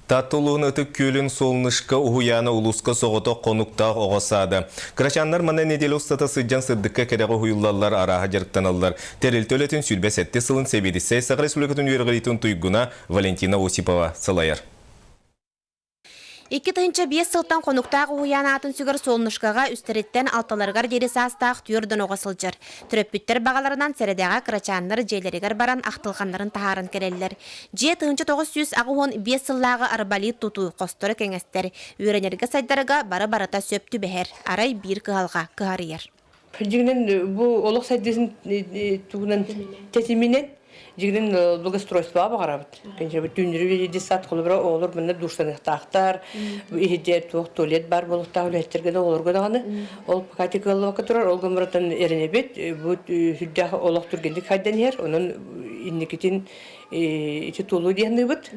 Таатта улууһун Ытык Күөлүн Солнышко уһуйаана улууска соҕотох хонуктаах оҕо саада. Кырачааннар манна нэдиэлэ устата сылдьан сырдыкка кэрэҕэ уһуйуллаллар, арааһа дьарыктаналлар. Тэрилтэ үлэтин 27 сылын сэбиэдиссэй Саха Республикатын үөрэҕириитин туйгуна Валентина Осипова салайар. 2005 сылтан хонуктаах уһуйаан аатын сүгэр Солнышкоҕа үстэриттэн алталарыгар диэри саастаах түөрт оҕо сылдьар. Төрөппүттэр баҕаларынан сэрэдэҕэ кырачааннар дьиэлэригэр баран ахтылҕаннарын таһааран кэлэллэр. Дьиэ 1985 сыллааҕы арбалет тутуу хосторо кэҥэстэр, үөрэнэргэ сайдарга бары-барыта сөп түбэһэр, арай биир кыһалҕа кыһарыйар. Дьиҥинэн бу олох сайдыытын туһунан тэтиминэн дьиҥинэн благоустройствоҕа баҕарабыт. Түүннүрү детсад холобура оҕолор манна душтаныахтаахтар, иһирдьэ туох туалет баар буолуохтаах үлэһиттэргэ да оҕолорго даҕаны. Ол пока кыаллыбакка турар, ол гыммыраттан эрэнэбит. Бу сүрдээх олох түргэнник хайдан иһэр, онон инникитин ити тулу диэхныбыт.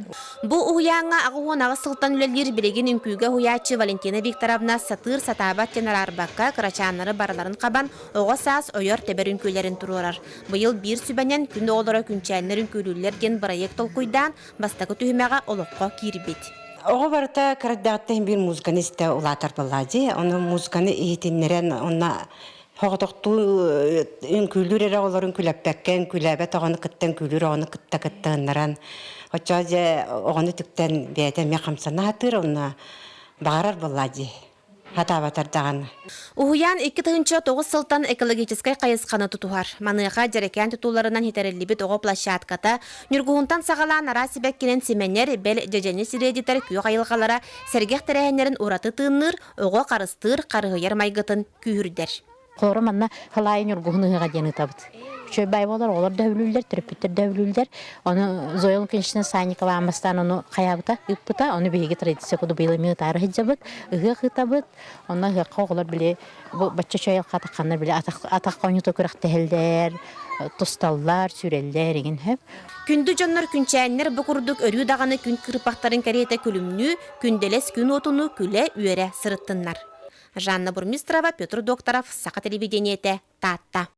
Бу уһуйааҥҥа 88 сылтан үлэлиир билигин үҥкүүгэ уһуйааччы Валентина Викторовна сатыыр сатаабат диэн араарбакка, кырачааннары барыларын хабан, оҕо саас ойор-тэбэр үҥкүүлэрин туруорар. Быйыл биир сүбэнэн Күн оҕолоро күнчээннэр үҥкүүлүүллэр диэн бырайыак толкуйдаан, бастакы түһүмэҕэ олоххо киирбит. Оҕо барыта кыраддаҕыттан биир музыканы истэ улаатар буоллаа дии. Ону музыканы иһитиннэрэн, онно Соҕотохтуу үҥкүүлүүр эрэ оҕолорун күлэппэккэ, үҥкүүлээбэт оҕону кытта үҥкүүлүүр оҕону кытта кыттыһыннаран, оччоҕо дьэ оҕону үтүктэн бэйэтэ эмиэ хамсана сатыыр, онно баҕарар буоллаа дии, сатаабатар даҕаны. Уһуйаан 2009 сылтан экологическай хайысханы тутуһар. Маныаха дьэрэкээн тутууларынан ситэриллибит оҕо площадката, Ньургуһунтан саҕалаан араас сибэккинэн симэнэр, бэл дьэдьэни сириэдитэр күөх айылҕалара сэргэх тэрээһиннэрин ураты тыынныыр, оҕо харыстыыр, харыһыйар майгытын күүһүрдэр. Холоро манна Халаайы Ньургуһун ыһыаҕа диэн ыытабыт. Үчүгэй баай буолар, оҕолор да өбүлүүллэр, төрөппүттэр да өбүлүүллэр. Ону Зоя Лукинична Санникова аан бастаан ону хайаабыта, ыыппыта. Ону биһиги традиция курдук быйыл эмиэ ытаары сылдьабыт. Ыһыах ыытабыт. Онно ыһыахха оҕолор били бу бачча үчүгэй хатахханнар били атах атах оонньуута күрэхтэһэллэр, тусталлар, сүүрэллэр игин сөп. Күндү дьоннор күнчээннэр бу курдук өрүү даҕаны күн кырыпахтарын кэриэтэ күлүмнүү, күндэлэс күн уотунуу күлэ-үөрэ сырыттыннар. Жанна Бурмистрова, Петр Докторов, Саха телевидениетэ, Таатта.